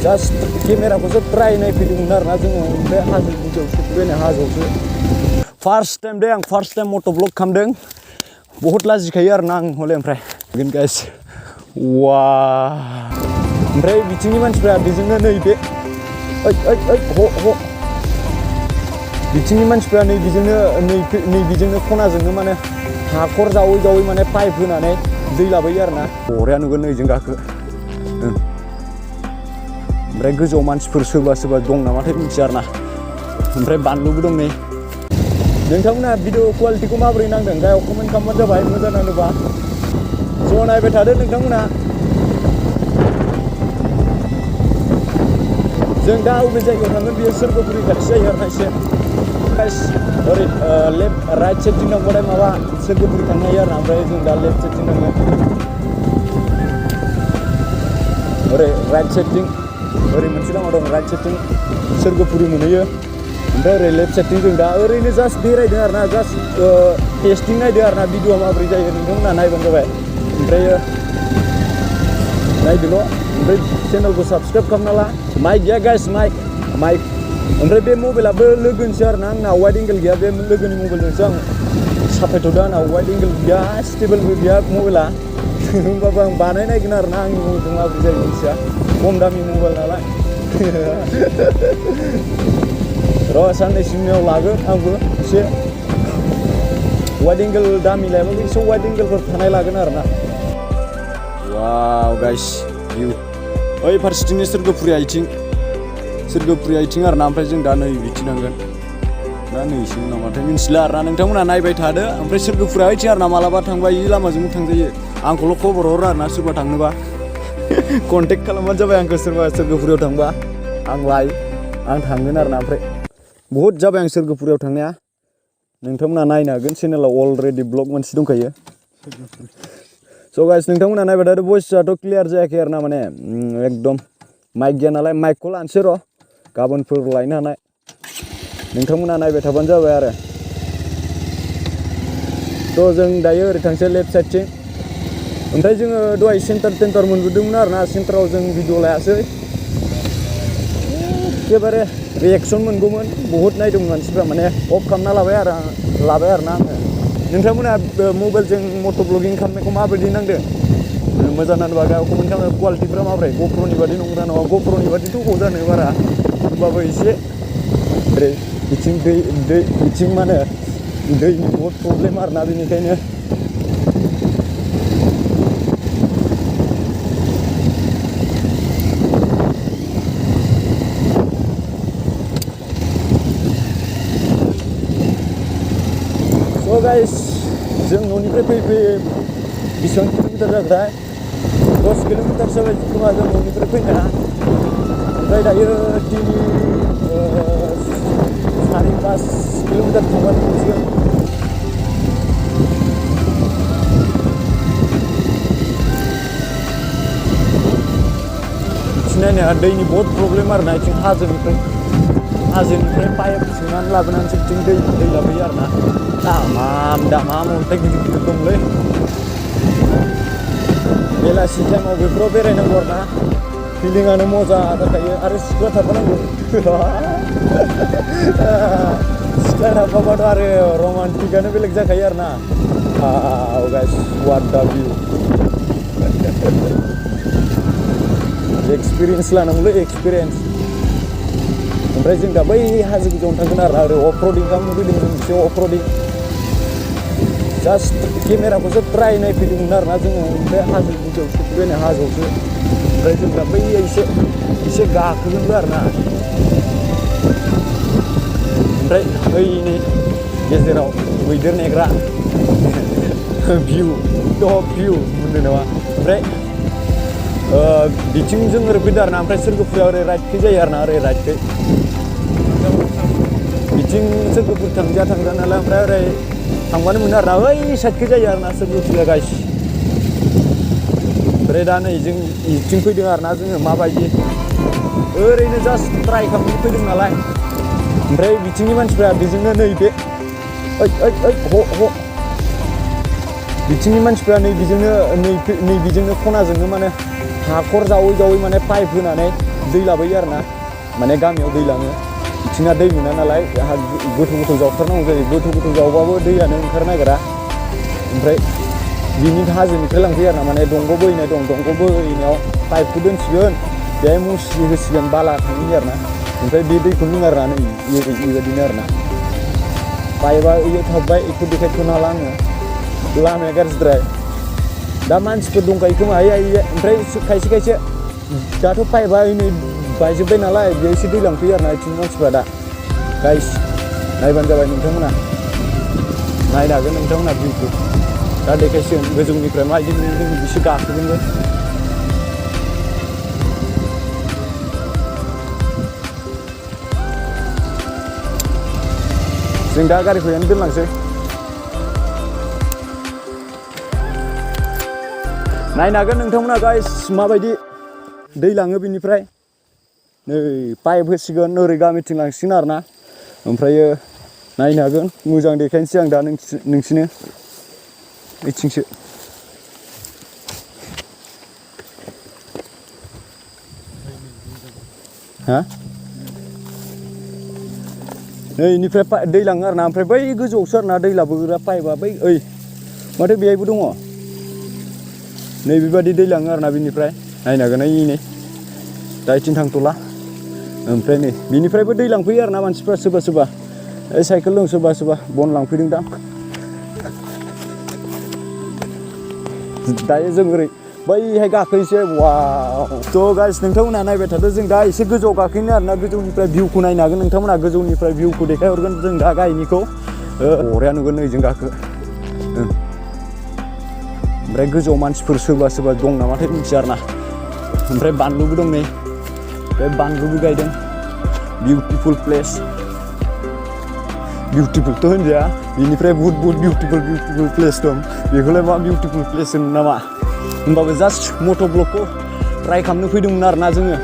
just केमेराखौसो try नायफैदोंमोन आरोना जोङो ओमफ्राय हाजो गुदियावसो फैनाय हाजोआवसो फार्स्ट टाइम दे आं फार्स्ट टाइम मट' ब्लग खालामदों बहुत लाजिखायो आरोना आं हले ओमफ्राय गाइस वा ओमफ्राय बिथिंनि मानसिफ्रा बेजोंनो नै बे बिथिंनि मानसिफ्रा नै बेजोंनो खनाजोंनो माने हाखर जावै जावै माने पाइप होनानै दै लाबोयो आरोना बरिया नुगोन नै जों गाखो ओमफ्राय गोजौआव मानसिफोर सोरबा दं नामाथाय मिथिया आरोना ओमफ्राय बानलुबो दं नै नोंथांमोना भिडिअ क्वालिटिखौ माबोरै नांदों गायाव कमेन्ट खालामबानो जाबाय मोजां नांदोंबा ज' नायबाय थादो नोंथांमोना जों दा अबे जायगायाव थांगोन बेयो सोरगोफुरि खाथि जायो आरोना एसे ओरै लेफ्ट राइट साइडथिं थांबाथाय माबा सोरगोफुरि थांनो हायो आरोना ओमफ्राय जों दा लेफ्ट साइडथिं थांगोन ओरै राइट साइडथिं ओरै मोनसे लामा दं राइट साइडथिं सोरगोफुरि मोनहैयो ओमफ्राय ओरै लेफ्ट साइडथिं जों दा ओरैनो जास्ट बेरायदों आरोना जास्ट टेस्टिं नायदों आरोना भिडिअआ माबोरै जायो नोंथांमोना नायबानो जाबाय ओमफ्राय नायदोल' ओमफ्राय चेनेलखौ साबसक्राइब खालामना ला माइक गैया गाइस माइक ओमफ्राय बे मबाइलाबो लोगोनिसो आरोना आंना वाइड एंगेल गैया बे लोगोनि मबाइलजोंसो आं साफायथ'दों आंना वाइड एंगेल गैया स्टेबोलबो गैया मबाइला होमबाबो आं बानायनायगोन आरोना आंनि मबाइलजों माबोरै जायो मिथिया खम दामि मबाइल नालाय र' साननैसो उनाव लागोन आंबो एसे वाइड एंगेल दामि लायाबाबो एसे वाइड एंगेलफोर थानाय लागोन आरोना वाव गाइस भिउ ओइ फारसेथिंनि सोरगोफुरि आइथिं आरोना ओमफ्राय जों दा नै बिथिं नांगोन दा नैसिम नामाथाय मिथिला आरोना नोंथांमोना नायबाय थादो ओमफ्राय सोरगोफुरिया ओइथिं आरोना मालाबा थांबा इ लामाजोंबो थांजायो आंखौल' खबर हरो आरोना सोरबा थांनोबा कन्टेक्ट खालामबानो जाबाय आंखौ सोरबा सोरगोफुरियाव थांबा आं थांगोन आरोना ओमफ्राय बहुद जाबाय आं सोरगोफुरियाव थांनाया नोंथांमोना नायनो हागोन चेनेलाव अलरेडि ब्लग मोनसे दंखायो स' गाइस नोंथांमोना नायबाय थादो भइसआथ' क्लियार जायाखै आरोना माने एकदम माइक गैया नालाय माइकखौ लानोसै र' गाबोनफोर लायनो हानाय नोंथांमोना नायबाय थाबानो जाबाय आरो थ' जों दायो ओरै थांसै लेफ्ट साइडथिं ओमफ्राय जोङो दहाय सेन्टार मोनबोदोंमोन आरोना सेन्टाराव जों भिडिअ लायासै एखेबारे रिएक्सन मोनगौमोन बहुद नायदोंमोन मानसिफ्रा माने अफ खालामना लाबाय आरोना आङो नोंथांमोना मबाइलजों मट' ब्लगिं खालामनायखौ माबायदि नांदों मोजां नांदोंबा गायाव कमेन्ट खालामनो क्वालिटिफ्रा माब्रै ग'प्र'नि बादि नंगौना नङा ग'प्र'नि बादिथ' जानो बारा होमबाबो एसे ओरै बिथिं मा होनो दैनि बहुद प्रब्लेम आरोना बेनिखायनो गाइस जों न'निफ्राय फैयै बेसेबां किल'मिटार जागोनथाय 10 किल'मिटार जाबाय खोमा जों न'निफ्राय फैनाया ओमफ्राय दायो 4-5 किल'मिटार थांबानो मोनसिगोन बिथिं नायनाया दैनि बहुद प्रब्लेम आरोना बिथिं हाजोनिफ्राय पाइप सोनानै लाबोनानैसो बिथिं दै लाबोयो आरोना दामाम अन्थाइ गिदिर दंलै बेलासि टाइमाव बेफोराव बेरायनांगौ आरोना फिलिंआनो मजा जाखायो आरो सिख्ला थाफानांगौ सिख्ला थाफाबाथ' आरो रमान्टिकआनो बेलेग जाखायो आरोना गाइस वाट दा भिउ एक्सपिरियेन्स लानांगौलै एक्सपिरियेन्स ओमफ्राय जों दा बै हाजो गोजौआवनो थांगोन आरोना ओरै अफ रडिं खालामनो फैदोंमोन जों एसे अफ रडिं जास्ट केमेराखौसो ट्राई नायफैदोंमोन आरोना जोङो ओमफ्राय हाजो गुदियावसो फैनाय हाजोआवसो ओमफ्राय जों दा बै एसे गाखोगोनबो आरोना ओमफ्राय ओइनै गेजेराव मैदेर नेग्रा भिउ टप भिउ मोनदों नामा ओमफ्राय बिथिं जों ओरै फैदों आरोना ओमफ्राय सोरगोफुरिया ओरै राइटखै जायो आरोना ओरै राइटखै बिथिं सोरगोफुरि थांजाया नालाय ओमफ्राय ओरै थांबानो मोनो आरोना ओइ साइडखै जायो आरोना सोरगोफुरिया गाइस ओमफ्राय दा नै जों बिथिं फैदों आरोना जोङो माबायदि ओरैनो जास्ट ट्राई खालामनो फैदों नालाय ओमफ्राय बिथिंनि मानसिफ्रा बेजोंनो नै बे बिथिंनि मानसिफ्रा नै बेजोंनो खनाजोंनो माने हाखर जावै माने पाइप होनानै दै लाबोयो आरोना माने गामियाव दै लाङो बिथिंना दै मोना नालाय गोथौ जावथारनांगौ जायो गोथौ जावबाबो दैयानो ओंखारनो नागिरा ओमफ्राय बिनि हाजोनिफ्राय लांफैयो आरोना माने दंग' बोहैनाय दं दंग' बोहैनायाव पाइपखौ दोनसिगोन बेहाय मुस्रि होसिगोन बाला थांहोयो आरोना ओमफ्राय बे दैखौ लोङो आरोना नै बेबायदिनो आरोना पाइपआ इयो थाबबाय बेखौ देखायथ'नो हाला आङो लामाया गाज्रिद्राय दा मानसिफोर दंखायो खोमा ओमफ्राय खायसे दाथ' पाइपआ नै बायजोब्बाय नालाय बेहायसो दै लांफैयो आरोना बिथिंनि मानसिफ्रा दा गाइस नायबानो जाबाय नोंथांमोना नायनो हागोन नोंथांमोना भिउखौ दा देखायसिगोन गोजौनिफ्राय माबायदि नुदों बिसोर गाखोगोनबो जों दा गारिखौ यानो दोनलांसै नायनो हागोन नोंथांमोना गाइस माबायदि दै लाङो बिनिफ्राय नै पाइप होसिगोन ओरै गामिथिं लांसिगोन आरोना ओमफ्रायो नायनो हागोन मोजां देखायनोसै आं दा नोंसिनो बिथिंसो हा नै इनिफ्राय दै लाङो आरोना ओमफ्राय बै गोजौआवसो आरोना दै लाबोग्रा पाइपआ बै ओइ माथो बेहायबो दङ नै बेबायदि दै लाङो आरोना बिनिफ्राय नायनो हागोन नै दा इथिं थांथ'ला ओमफ्राय नै बिनिफ्रायबो दै लांफैयो आरोना मानसिफ्रा सोरबा साइकेल दं सोरबा बन लांफैदों दां दायो जों ओरै बैहाय गाखोनोसै वाव थ' गाइस नोंथांमोना नायबाय थादो जों दा एसे गोजौआव गाखोनो आरोना गोजौनिफ्राय भिउखौ नायनो हागोन नोंथांमोना गोजौनिफ्राय भिउखौ देखायहरगोन जों दा गाहायनिखौ बरिया नुगोन नै जों गाखो ओमफ्राय गोजौआव मानसिफोर सोरबा दं नामाथाय मिथिया आरोना ओमफ्राय बानलुबो दं नै बे बानलुबो गायदों बिउटिफुल प्लेस बिउटिफुलथ' होनजाया बिनिफ्राय बहुत बिउटिफुल प्लेस दं बेखौलाय मा बिउटिफुल प्लेस होनो नामा होमबाबो जास्ट मट' ब्लगखौ ट्राइ खालामनो फैदोंमोन आरोना जोङो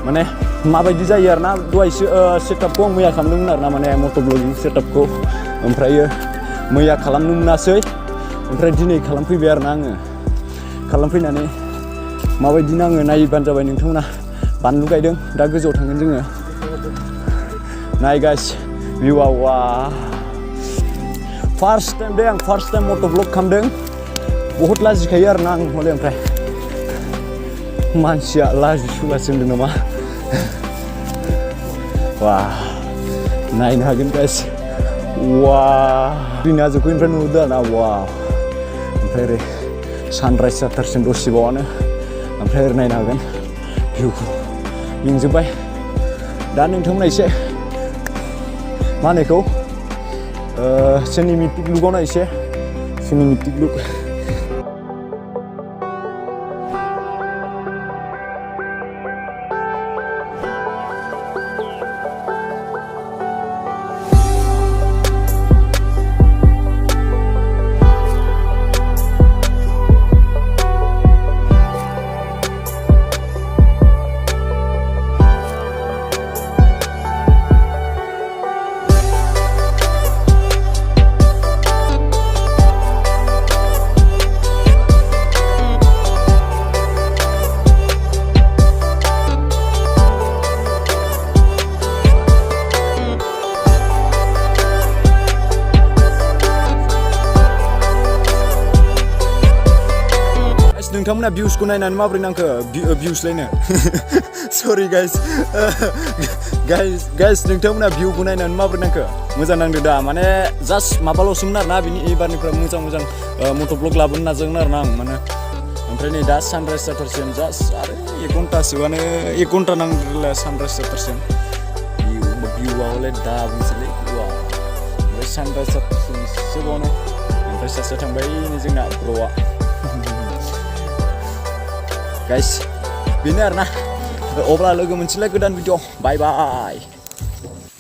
माने माबायदि जायो आरोना दहायसो सेटआपखौ आं मैया खालामदोंमोन आरोना माने मट' ब्लगिं सेटआपखौ ओमफ्रायो मैया खालामनो मोनासै ओमफ्राय दिनै खालामफैबाय आरोना आङो खालामफैनानै माबायदि नाङो नायबानो जाबाय नोंथांमोना बानलु गायदों दा गोजौआव थांगोन जोङो नाय गाइस भिउआ वा फार्स्ट टाइम मट' ब्लग खालामदों बहुत लाजिखायो आरोना आं हले ओमफ्राय मानसिया लाजिसुगासो होनदों नामा वा नायनो हागोन गाइस वा जोंनि हाजोखौनिफ्राय नुहुरदों आरोना वा ओमफ्राय ओरै सानराइज जाथारसिम दसेबावानो ओमफ्राय ओरै नायनो हागोन भिउखौ मेंजोब्बाय दा नोंथांमोना एसे मा होनो बेखौ सिनेमेटिक लुकआव नाय एसे सिनेमेटिक लुक नोंथांमोना भिउसखौ नायनानै माबोरै नांखो भिउस लायनो सरि गाइस नोंथांमोना भिउखौ नायनानै माबोरै नांखो मोजां नांदो दा माने जास्ट माबाल'सोमोन आरोना बिनि एबारनिफ्राय मोजां मट' ब्लग लाबोनो नाजागोन आरोना आं माने ओमफ्राय नै दा सानराइज जाथारसिम जास्ट आरो 1 घन्टासोआनो 1 घन्टा नांद्रायला सानराइज जाथारसिम भिउआ हले दा बुंसैलै भिउआ ओमफ्राय सानराइज जाथारसिम एसेबावनो ओमफ्राय सासेया थांबाय जोंना ब्र'आ गाइस बेनो आरोना अब्ला लोगो मोनसेलाय गोदान भिडिअ बाय बाय